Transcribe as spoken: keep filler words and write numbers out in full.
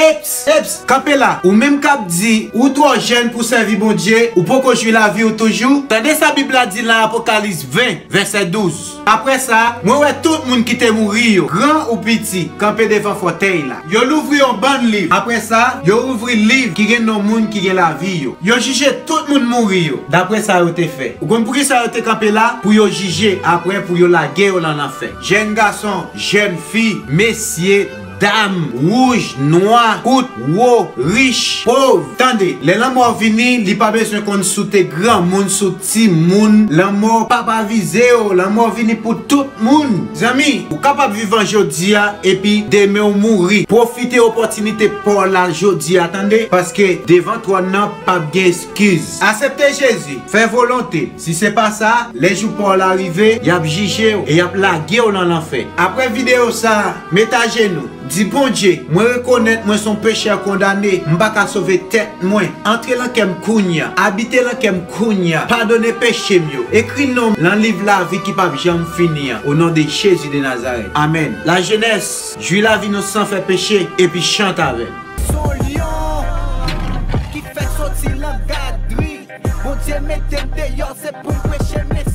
Eps, eps, kanpe la. Ou menm k ap di ou twò jèn pou sèvi Bondye, ou poko jwi lavi w toujou. Tande sa Bib la di nan Apokalis ven, vèsè douz. Apre sa, mwen wè tout moun ki te mouri yo, gran ou piti, kanpe devan fòtèy la. Yo louvri yon bann liv. Apre sa, yo ouvri liv ki gen non moun ki gen lavi yo. Yo jije tout moun mouri yo, dapre sa yo te fè. Ou konn poukisa yo te kanpe la? Pou yo jije, apre pou yo lage yo nan lanfè. Jèn gason, jèn fi, mesye, dam, wouj, nwa, kout, wo, rich, pòv. Tande, lè lanmò vini, li pa bezwen konn si w te granmoun, si w timoun. Lanmò p ap avize w, lanmò vini pou tout moun. Zanmi, ou kapab vivan jodi a, epi demen w mouri. Pwofite opòtinite pa w la jodi a, tande, paske devan twòn nan p ap gen eskiz. Aksepte Jezi, fè volonte l. Si se pa sa, lè jou pa w la rive, y ap jije w e y ap lage w nan lanfè. Apre videyo sa a, met ajenou, di Bondye, mwen rekonèt mwen se yon pechè kondane, m pa ka sove tèt mwen. Antre nan kè m kounye a, abite nan kè m kounye a, padone peche m yo, ekri non m nan liv lavi ki p ap janm fini an, o non de Jezi de Nazarèt. Amèn. Lajenès, jwi lavi nou san fè peche, epi chante avè m. Son lyon ki fèk soti nan gadri. Bondye mete m deyò, se pou m preche mesaj.